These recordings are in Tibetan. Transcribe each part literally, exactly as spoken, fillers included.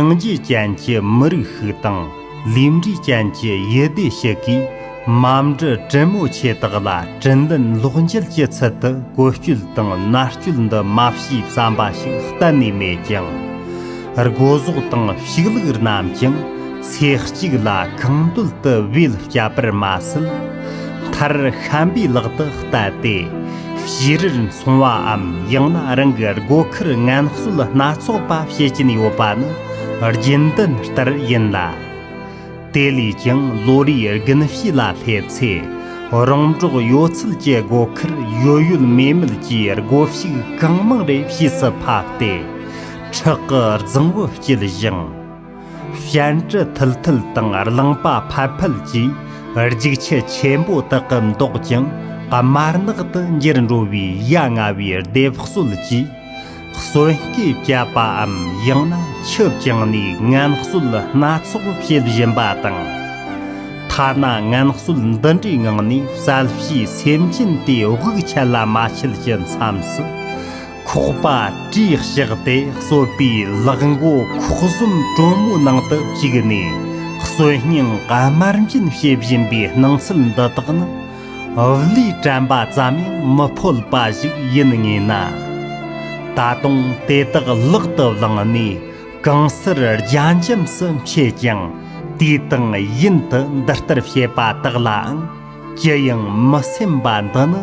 སངས་རྒྱས་ཅན་གྱི་མི་རིགས་ཤིག་དང་། ལུས་འབྲས་ཅན་གྱི་ཡུལ་སྡེ་ཞིག་གིས། མ་འབྲུ་དྲིན་མོ་ཆེ་དག་ལ་དྲིན་ལན་ལོག་འཇལ་གྱི་ཚུལ་དུ་བཀོལ་སྤྱོད་དང་མནར་གཅོད་འདི་མ་བྱས་བསམ་པ་ཞིག་གཏན་ནས་མེད་ཅིང་། སྒོ་ཟོག་དང་ཕྱུགས་ལུག་རྣམས་ཀྱང་ཚེ་གཅིག་ལ་གང་འདོད་དུ་བས་བསྐྱབས་པར་མ་ཟད། མཐར་ཤན་པའི་ལག་ཏུ་གཏད་དེ། ཕྱི་རོལ་ཚོང་བའམ་ཡང་ན་རང་གི་སྒོ་ཁར་ངན་གསོད་སྣ་ཚོགས་པ་བྱེད་ཀྱིན་ཡོད་པ་ནི་རྒྱུན་ལྡན་ལྟར་ཡིན་ལ། དེ་ལས་ཀྱང་ལོ་རེའི་དགུན་བྱི་ལ་སླེབས་ཚེ། རོང་འབྲོག་ཡོད་ཚད་ཀྱི་སྒོ་ཁར་ཡོད་ཡོད་མེད་མེད་ཀྱི་སྒོ་ཕྱུགས་གང་མང་རེ་ཕྱིས་སུ་ཕབ་སྟེ། ཁྲག་གི་རྫིང་བུ་བསྐྱེད་ཞིང་། ཤན་ཀྲི་ཐུལ་ཐུལ་དང་རླངས་པ་ཕལ་ཕལ་གྱིས་རྒྱུག་ཆུ་ཆེན་པོ་དག་གི་མདོག་ཀྱང་དམར་ནག་ཏུ་འགྱུར་འགྲོ་བའི་ཡ་ང་བའི་ལྡེབས་གསོད་ཀྱིས། གསོན་སྐྱེས་བསྐྱབས་པའམ་ཡང་ན་ཆུ་བཅིངས་ནས་ངན་གསོད་སྣ་ཚོགས་བྱེད་བཞིན་པ་དང་། ཐ་ན་ངན་གསོད་འདི་འདྲའི་ངང་ནས་བསད་པའི་སེམས་ཅན་དེའི་དབུགས་ཆད་ལ་མ་ཆད་ཀྱི་མཚམས་སུ། ཁོག་པ་བྲིས་བཞག་སྟེ་གསོད་པའི་ལག་མགོ་ཁོག་ཟོམ་དྲོན་མོའི་ནང་དུ་བཅུག་ནས་གསོན་སྙིང་དམར་འབྱིན་བྱེད་བཞིན་པའི་སྣང་ཚུལ་འདི་དག་ནི། བློས་དྲན་པ་ཙམ་ཡང་མི་ཕོད་པ་ཞིག་ཡིན་ངེས་ན། ད་དུང་དེ་དག་ལག་ཏུ་བླངས་ནས་གང་སར་རྒྱ་འབྱམས་སུ་མཆེད་ཀྱང་དུས་དང་ཡུན་དུ་འདི་ལྟར་བྱེད་པ་དག་ལའང་ཅི་ཡང་མི་སེམས་པ་འདི་ནི།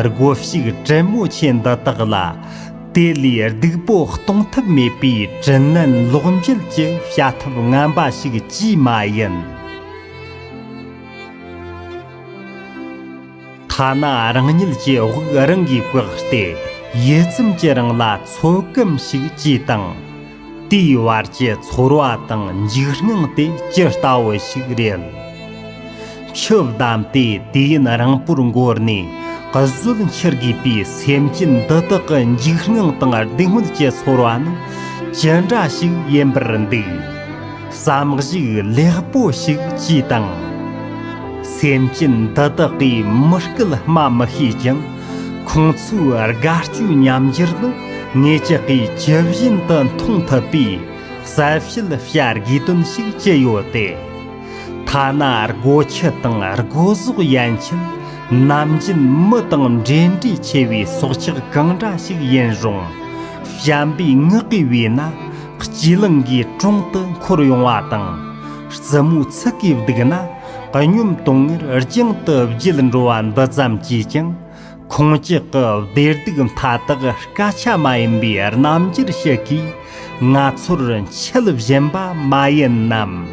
སྒོ་ཕྱུགས་དྲིན་མོ་ཆེ་འདི་དག་ལ་དེ་ལས་སྡུག་པོ་གཏོང་ཐབས་མེད་པའི་དྲིན་ལན་ལོག་འཇལ་གྱི་བྱ་ཐབས་ངན་པ་ཞིག་ཅིས་མ་ཡིན། ཐ་ན་རང་ཉིད་ཀྱི་དབུགས་རང་གིས་བཀག་སྟེ་ཡུད་ཙམ་གྱི་རིང་ལ་ཚོད་བགམ་ཞིག་ཅིས་དང་། དེའི་བར་གྱི་ཚོར་བ་དང་འཇིགས་སྣང་དེ་ཇི་ལྟ་བུ་ཞིག་རེད། ཆུ་བསྡམས་ཏེ་དུས་ཡུན་རིང་པོར་འགོར་ནས་གཟོད་འཆི་དགོས་པའི་སེམས་ཅན་འདི་དག་གི་འཇིགས་སྣང་དང་སྡུག་བསྔལ་གྱི་ཚོར་བ་ནི་ཅི་འདྲ་ཞིག་ཡིན་པར་འདུག་བསམ་གཞིག་ལེགས་པོ་ཞིག་ཅིས་དང་། སེམས་ཅན་འདི་དག་གིས་མི་སྐད་སྨྲ་མི་ཤེས་ཀྱང་། ཁོང་ཚོའི་དགའ་སྐྱོའི་ཉམས་འགྱུར་ནི་ངེད་ཅག་གིས་ཇི་བཞིན་དུ་མཐོང་ཐུབ་པས། གསལ་བཤད་བྱ་དགོས་དོན་ཞིག་ཅི་ཡོད་དེ། ཐ་ན་སྒོ་ཁྱི་དང་སྒོ་ཟོག་ཡན་ཆད་ནམ་རྒྱུན་མི་དང་འབྲེལ་འདྲིས་ཆེ་བའི་སྲོག་ཆགས་གང་འདྲ་ཞིག་ཡིན་རུང་། བྱམས་པའི་ངག་གིས་བོས་ན་གཅེས་གླིང་གི་དྲུང་དུ་འཁོར་ཡོང་བ་དང་། རྩུབ་མོའི་ཚིག་གིས་བསྡིགས་ན་སྙོམས་གཏོང་ངེར་རྒྱང་དུ་བརྒྱུད་འགྲོ་བ་འདི་ཙམ་གྱིས་ཀྱང་། ཁོང་ཅག་གི་བདེ་སྡུག་མཐའ་དག་སྐད་ཆ་མ་ཡིན་པའི་རྣམ་འགྱུར་ཞིག་གིས་ང་ཚོར་འཆད་བཞིན་པ་མ་ཡིན་ནམ།